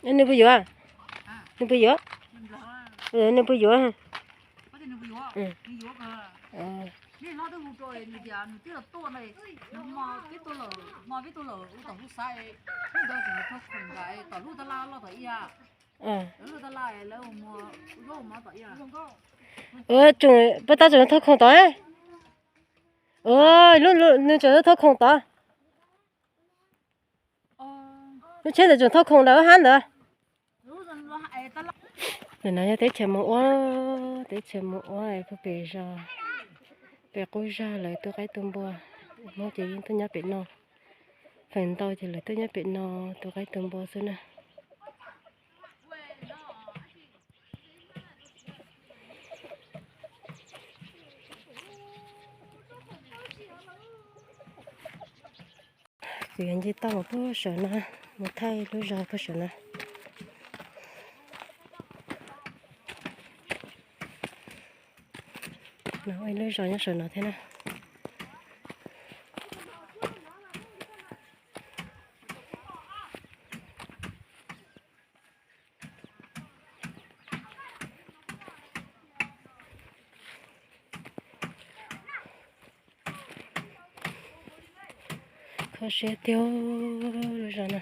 Nws puas yuav? Nws puas yuav? Nws puas yuav? Puas tau tseem thauj khoom tod? Nws tseem thauj khoom tod. Lub tsheb ntawd tseem thauj khoom ntawd hab ntawd. Ntawm no yog teb chaws Mus Ua, teb chaws Mus Ua puag pem zos, pem qub zog lawv tu qaib tu npua. Hmoob ces yeej tuaj nyob pem no, feem ntau ces lawv tuaj nyob pem no tu qaib tu npua xwb na. Kuv yuav nce toj mus puag saum no, mus thaij lub zos puag saum no. No ua ib lub zos nyob saum no thiab na. Kho siab tiag lub zos no.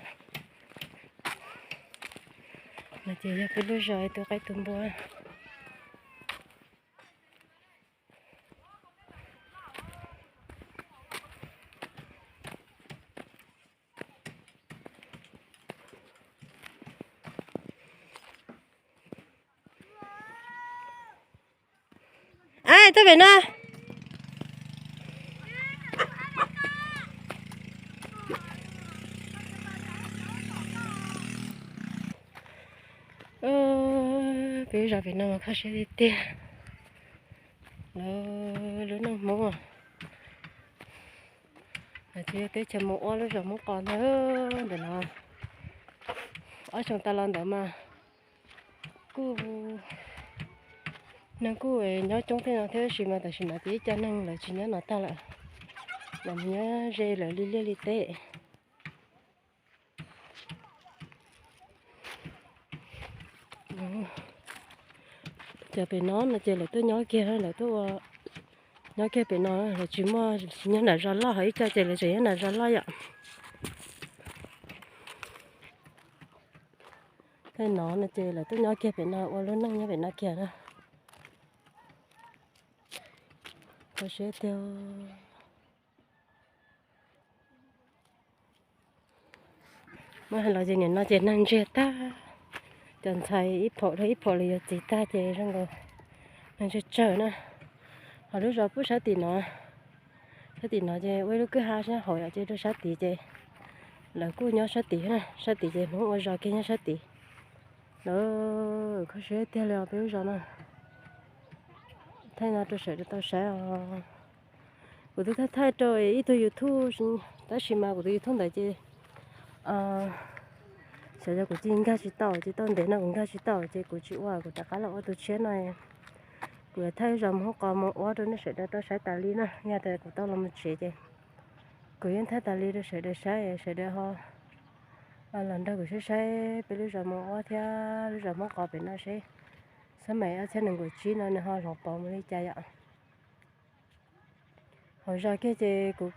No ces yog peb lub zos tu qaib tu npua. Ab, tuaj pem no. Peb zos pem no mas kho siab tiag tiag. Lawv lub neej Hmoob. Ces yog teb chaws Mus Ua lub zos Hmoob Qos ntag ntawm no. Ob xyoo tas los ntawd mas kuj, neeg kuj nyob coob tej no thiab tab sis mas tam sim no ces ib co neeg lawv tsis nyob no tag lawm, lawv mus nyob ze lawv li liaj li teb. Cov pem no no ces lawv tuaj nyob kiag, lawv tuaj ua nyob kiag pem no, lawv tsis muaj, tsis nyob nram zos loj, ho ib co ces lawv tseem nyob nram zos loj yom. Tej no no ces lawv tuaj nyob kiag pem no ua lub neej nyob pem no kiag na. Kho siab tiag. Muab hais los ces nim no ces neeg ntsiag tag, cov ntxhais ib phaum dhau ib phaum los yuav txiv tag ces zoo nkaus neeg tsawg tsawg na. Ho lub zos pub sab tim no, sab tim no ces ua ib lub kwj ha sab hauv yom, ces rau sab tid ces lawv kuj nyob sab tid na, sab tid ces Hmoob ua zos kiag nyob sab tid. Lawv kho siab tiag li os peb lub zos no. Thaij no rau sawv daws tau saib os. Kuv twb thaij thaij rau ib tug YouTube, tab sis mas kuv tus YouTube ntawd ces xyov yog kuv cia nkag tsis tau, ces tau ntev no kuv nkag tsis tau ces kuv tsis ua, kuv rov qab los ua tus tshiab no. Kuv yuav thaij zos Hmoob Qos Mus Ua rau nej sawv daws tau saib tas li na, yog tias kuv tau los mus tsev ces kuv yeej thaij tas li rau sawv daws saib, sawv daws ho los nrog kuv saib saib peb lub zos Mus Ua thiab lub zos Hmoob Qos pem no seb xab mais ob txhiab nees nkaum tsib no nws ho hloov pauv mus li cas yom. Hauv zos kiag ces kuv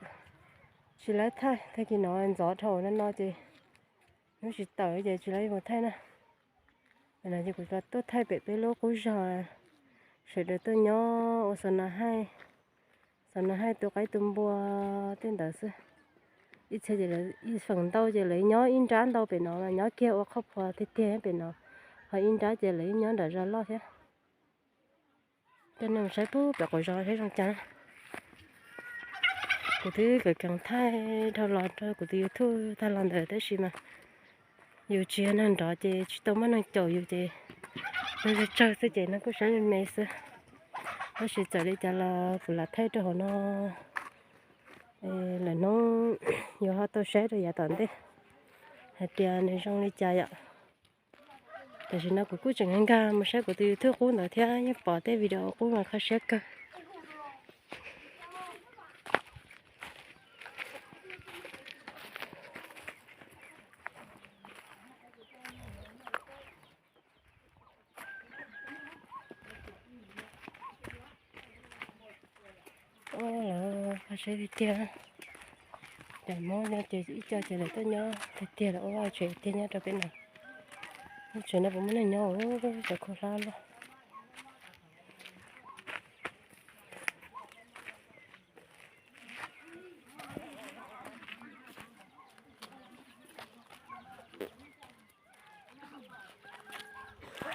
tsis laib thaij, tag kis no ntxov dhau no no ces hnub tsis tawm ces tsis laib mus thaij na. Ces kuv tuaj thaij pem peb lub qub zog, sawv daws tuaj nyob ua xos nas haij, xos nas haij tu qaib tu npua tej ntawd xwb. Ib txhia ces lawv, ib feem ntau ces lawv nyob ib nrab ntau pem no, nyob kiag ua qhov phuas tiag tiag pem no, ho ib nrab ces lawv nyob nram zos loj thiab. Coj nej mus saib pub pem quav zos saib zoo cas. Kuv twb kawm keev thaij dhau los rau kuv tus YouTube tag los ntawd tab sis mas yus tsis yog neeg nrov ces tsis tau muaj neeg caum yus ces neeg tsawg tsawg xwb ces neeg kuj saib me me xwb. Tab sis txawm li cas los kuv lam thaij rau hauv no, lwm hnub yuav ho tau saib rau yav tom ntej hais tias nws zoo li cas yom. Tam sim no kuv kuj tseem nkag mus saib kuv tus YouTube qub ntawd thiab, yeej pom tej video qub mas kho siab kawg. Sab tiag tiag, cov Hmoob nyob ces ib co ces lawv tuaj nyob tiag tiag lawm, ua vaj tsev tiag nyob rau peb no. Lub tsev no puas muaj neeg nyob, cov khaub hlab luaj.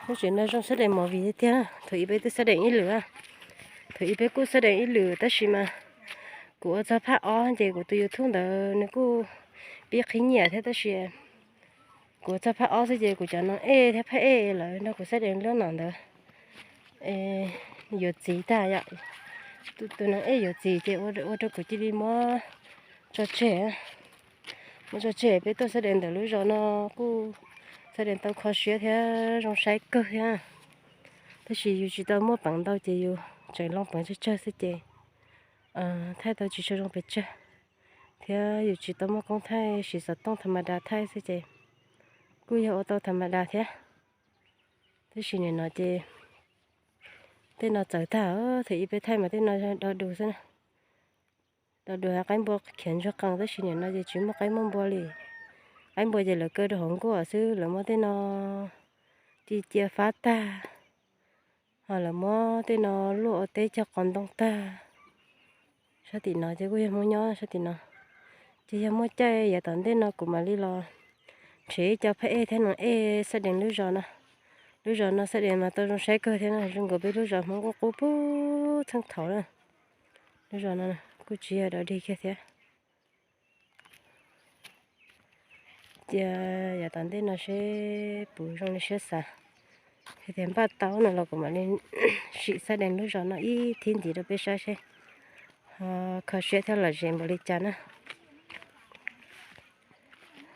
Lub tsev no zoo sab dees movie tiag tiag. Thaum ub peb twb sab dees ib lwm, thaum ub peb kuj sab dees ib lwm tab sis mas kuv ua txog phab ob ces kuv tus YouTube ntawd nws kuj pib qhib nyiam thiab tab sis kuv ua txog phab ob xwb ces kuv cov no ej thiab phab ej lawv nrog kuv sab dees lub nom ntawd yuav txiv tag yom. Tus no ej yuav txiv ces ua rau kuv cia li muab tso tseg. Muab tso tseg peb tuaj sab dees ntawm lub zos no kuj sab dees tau kho siab thiab zoo saib kawg thiab. Tab sis yus tsis tau muaj peev ntau ces yus tseem loo peev tsawg tsawg xwb ces thaij tau tsis tshua zoo pes tsawg, thiab yus tsis tau muaj koob thaij siv xov tooj tham ma das thaij xwb ces kuj yog ua tau tham ma das thiab. Tab sis nim no ces tej no txawv tag, thaum ub peb thaij mas tej no do du xwb na. Do du hab qaib npua khiav ntsuag qees tab sis nim no ces tsis muaj qaib muaj npua li. Qaib npua ces lawv kaw rau hauv nkuaj xwb, lawv muab tej no ci cia fab tag, ho lawv muab tej no luaj ua teb cog qos ntoo tag. Sab tim no ces kuj yog Hmoob nyob sab tim no. Ces yog muaj caij yav tom ntej no kuv mam li los nrhiav ib co phab ej thiab neeg ej sab dees lub zos no. Lub zos no sab dees mas tau zoo saib kawg thiab no, zoo nkaus peb lub zos Hmoob qub qub puag txheej thaum na. Lub zos no kuj tsis yog dog dig kiag thiab. Cia yav tom ntej no seb puas zoo li siab xav. Yog tias npaj tau no los kuv mam li sim sab dees lub zos no ib thib ntxiv rau peb saib seb ho kho siab thiab lom zem npaum li cas na.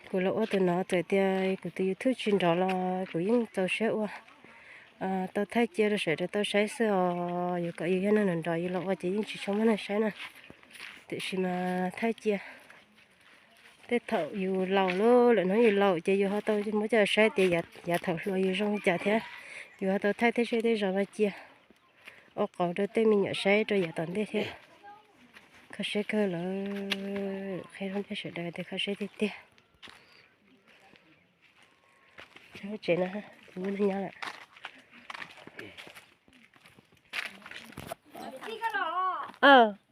Kuv los ua tus no txawm tias kuv tus YouTube tsis nrov los kuv yeej txaus siab ua. Tau thaij cia rau sawv daws tau saib xwb os. Yus kom yus yog neeg nrov nrov yus los ua ces yeej tsis tshua muaj neeg saib na. Tiam sis mas thaij cia, tej thaum yus laus lawm, lawm hnub yus laus ces yus ho tau muab coj saib tias yav thaum hluas yus zoo li cas thiab. Yus ho tau thaij tej zej tej zos no cia ua qauv rau tej me nyuam saib rau yav tom ntej thiab. Kho siab kawg lawm, qhia rau nej sawv daws tias kho siab tiag tiag. Tsev no, nyob lawm.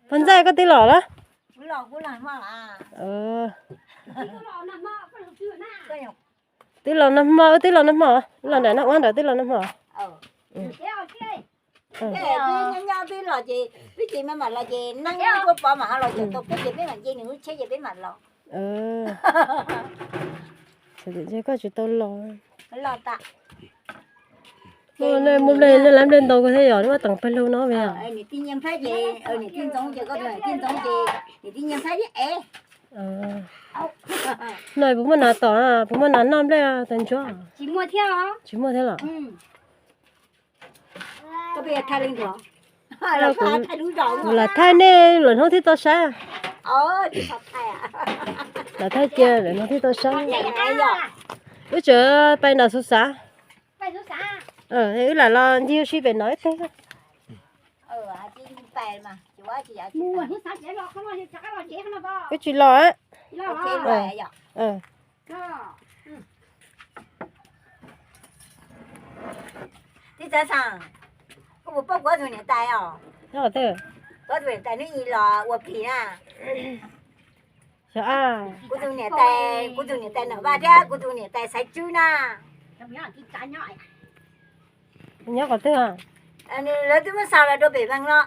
Pog Ntxaij, koj twb los lawm? Twb los nag hmo, wb twb los nag hmo, los nram Naj Uab nrad twb los nag hmo. Nyob nyob twb los ces, twb ces mam los ces neeb tuaj pov mam ho los caum tau peb ces peb mam nce nws lub tsheb ces peb mam los. Koj tsis tau los. Los tas. Muaj nplej, lab nplej ntau kawg thiab yom, muaj teem pawg lug no. Niam tij nyiag nplhaib ces, niam tij ntxoov ces koj tus niam tij ntxoov ces niam tij nyiag nplhaib thiab es. No puas muaj nas tom, puas muaj nas noj nplej tas ntsuab? Tsis muaj thiab los? Kuv lam thaij nej lwm hnub thiaj tau saib. Lam thaij cia lwm hnub thiaj tau saib. Wb tseem pais nram Xus Xav. Wb lam los ncig ua si pem no ib teg. Wb tsis los. Tij Txawv Xeem, koj puas paub kuv ob tug niam tais os? Kuv ob tug niam tais hnub i los ua plig na. Kuv tus niam tais, kuv tus niam tais Nom Vaj thiab kuv tus niam tais Xaiv Tswb na. Nyob qhov twg? Lawv twb muab xa los rau pem Vees no.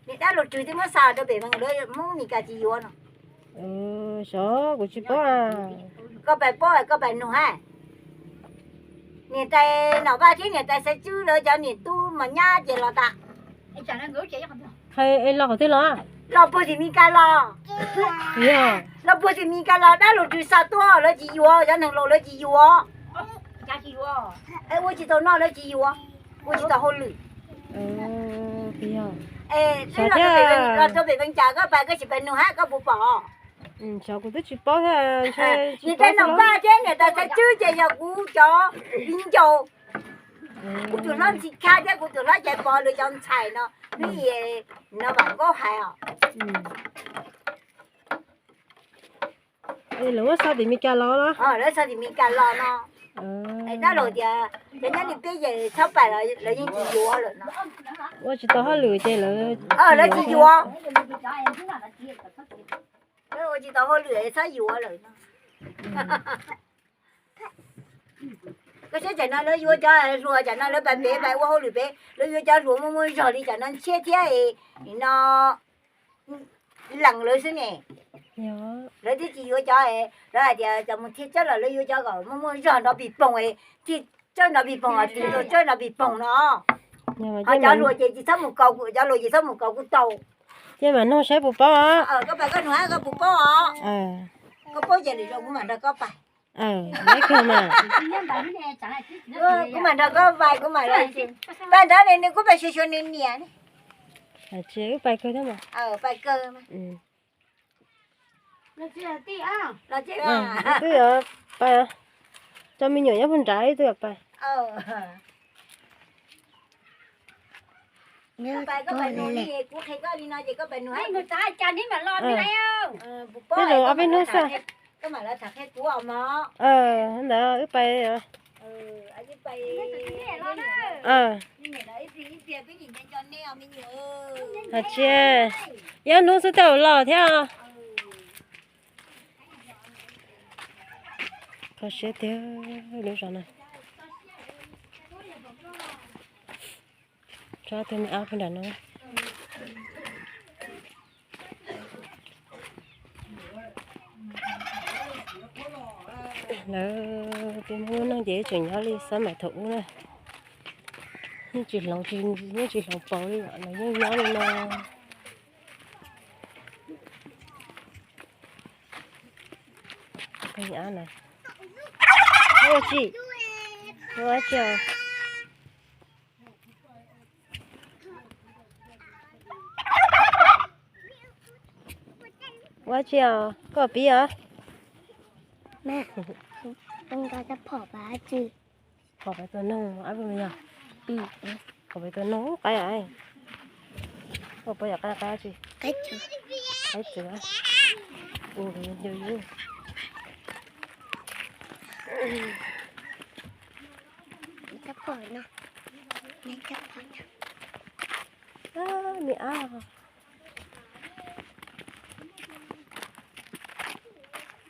Niam dab Los Rwg twb muab xa los rau pem Vees, lawv Hmoob Mes Kas tsis yuav no. Xyov, kuv tsis paub. Koj pais paub koj pais nug hab. Niam tais Nom Vaj thiab niam tais Xaiv Tswb lawv cov niam tub mos nyab ces los tas. Qhia es los qhov twg los? Los puag tim Mes Kas los. Los puag tim Mes Kas los dab Los Rwg xa tuaj lawv tsis yuav, cov neeg laus lawv tsis yuav. Ua tsis tau noj lawv tsis yuav, ua tsis tau hauj lwm. Los rau pem Vees Cas koj pais koj tsis pais nug hab koj puas pom? Xyov, kuv twb tsis paub thiab. Niam tais Nom Vaj thiab niam tais Xaiv Tswb ces yog kuv cov viv ncaus. Kuv tus hlob Ntxhi Khab thiab kuv tus hlob Caiv Pov lawv cov ntxhais no. Hnub i no vam nkauj hais os. Es lawv muab xa tim Mes Kas los los? Lawv xa tim Mes Kas los no. Es dab laug tias cov nyob li peb yawg txhob pais los lawv yeej tsis yuav lawm no. Ua tsis tau hauj lwm ces lawv, lawv tsis yuav. Lawv ua tsis tau hauj lwm txhob yuav lawm no. Koj saib tsam no lawv yuav cov hluas, tsam no lawv pais pem pais ua hauj lwm pem, lawv yuav cov hluas muaj muaj zog li, tsam no ntshiab thiab no lees lawv xwb ne. Lawv twb tsis yuav cov, lawv hais tias cov mus thiaj txawj los lawv yuav cov kom muaj muaj zog nrov pis poog, thiaj txawj nrov pis poog, tis tau txawj nrov pis poog no. Ho cov hluas ces tsis txhob mus kaus, cov hluas ces txhob mus kaus kuj tau. Ces mam nug saib puas paub. Koj pais koj nug koj puas paub os. Koj paub ces lwm zaus kuv mam nrog koj pais. Kuv mam nrog koj pais, kuv mam, pais nrad ne nws kuj pais xyuas xyuas nws niam ne. Wb pais kawg thiab mas. Pais kawg. Twb yuav pais, cov me nyuam nyob puag nrad twb yuav pais. Peb zaum ob peb hnub xwb. Ntawd wb pais. Hais tias ib hnub xwb tej zaum los thiab. Kho siab tiag lub zos no. Tso tus me ab puag nram no. Lawv peb Hmoob lub neej ces tseem nyob li xab maim thaum ub na. Yeej tsis hloov, yeej tsis hloov pauv li os, lawv yeej nyob li no. Ua tsi? Ua tsi os? Ua tsi os? Koj pib os. Phom pais tua noog ab, yog? Phom pais tua noog qaib, koj puas yog qaib, qaib tsi? Qaib txwv. Me ab.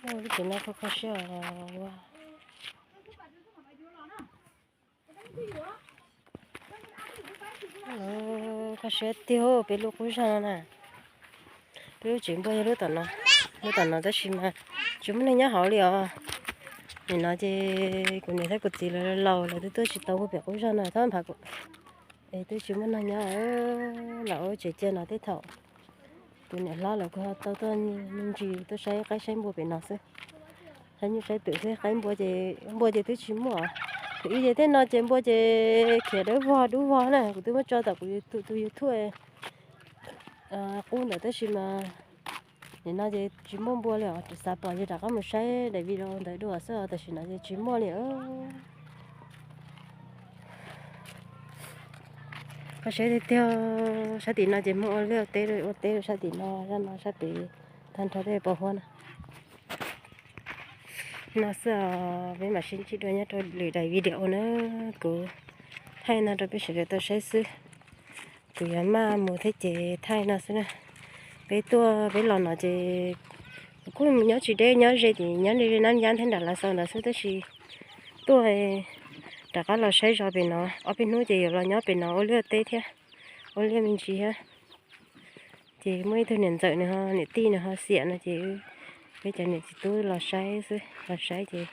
Lub tsev no kho kho siab os. Kho siab tiag peb lub qub zog no na. Peb lub tsev npua yog lub tom no, lub tom no tab sis mas tsis muaj neeg nyob hauv li os. Nim no ces kuv niam thiab kuv txiv lawv laus lawv twb tuaj tsis tau puag pem qub zog no, thab nphav es twb tsis muaj neeg nyob. Los ua tsev cia no tej thaum tus niam hlob lawv kuj ho tau tuaj me ntsis tuaj saib qaib saib npua pem no xwb. Saib nyuj saib twm xwb, qaib npua ces, npua ces twb tsis muaj. Thaum ub ces tej no ces npua ces khiav dawb vog dub vog na, kuv twb muab tso tom kuv tus YouTube qub ntawd tab sis mas nim no ces tsis muaj npua li os. Xav pom ces rov qab mus saib daim video ntawd dua xwb, tam sim no ces tsis muaj li. Kho siab tiag tiag. Sab tim no ces Hmoob ua liaj teb, ua teb sab tim no, zaj no sab pem tag nrho tej pos huab no. No xwb os, peb mam sib ntsib dua nyob rau lwm daim video na. Kuv thaij no rau peb sawv daws tau saib xwb. Kuv yuav maj mus thiab ces thaij no xwb na. Peb tuaj peb los no ces kuv kuj nyob tsis deb, nyob ze tim nyob li Nab Yab thiab nram Lav Xaus ntawd xwb tab sis tuaj rov qab los saib zos pem no, ob peb hnub ces yuav los nyob pem no ua liaj teb thiab, ua liaj me ntsis thiab. Ces muaj ib tug niam ntxawm nws ho niam tij nws ho xiam no ces peb cov niam txiv tub los saib xwb, los saib ces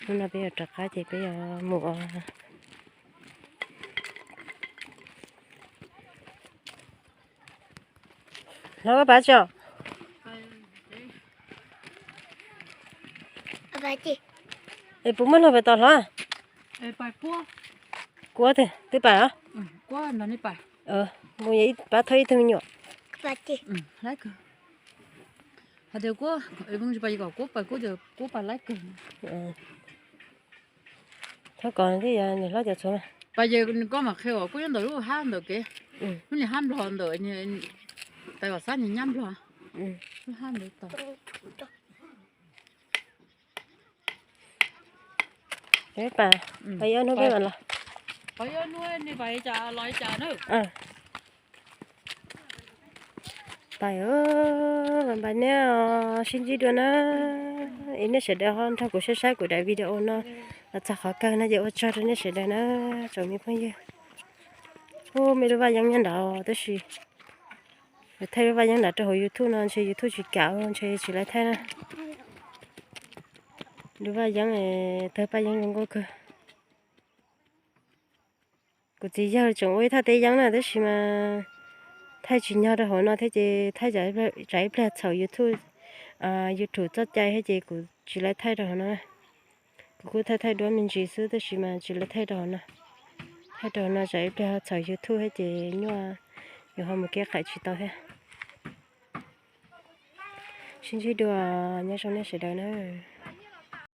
hnub no peb yuav rov qab ces peb yuav mus os. Hlob koj pab tsi os? Es puas muaj hluas pem tod hlob? Kuab twb pais os? Mus ib pab thauj ib tug me nyuam. Hais tias kuv, kuv pais laib kawg. Thauj kom twb yog niam hlob cov txhuv. Pais ces koj mam qhia os, kuj nyob ntawm lub hab ntawm kev. Lub niag hab nplog ntawm, tais Vam Xab niag nyab nplog. Hab ntawd tau. Pais, pais ib ob hnub peb mam los. Pais, pais neb os, sib ntsib dua na. Es nej sawv daws ho nrog kuv saib saib kuv daim video no los txog qhov kawg no ces ua tsaug rau nej sawv daws na, tsoom me phooj ywg. Ub, me lub vaj yeeb nyob nrad tab sis thaij lub vaj yeeb nrad rau hauv YouTube no ntshe YouTube tsis kam, ntshe tsis lawv thaij na. Lub vaj yeeb, tawg paj yeeb zoo nkauj kawg. Kuv txiv yawg tseem ua ib thaj teb yeeb na tab sis mas thaij tsis nyog rau hauv no thiab ces thaij tsam ib pliag txhaum YouTube, YouTube txoj cai thiab ces kuv tsis lawv thaij rau hauv no. Kuv kuj thaij thaij duab me ntsis xwb tab sis mas tsis lawv thaij rau hauv no. Thaij rau hauv no tsam ib pliag txhaum YouTube thiab ces nyuaj, yuav ho mus kev qhais tsis tau thiab. Sib ntsib dua, nyob zoo nej sawv daws na.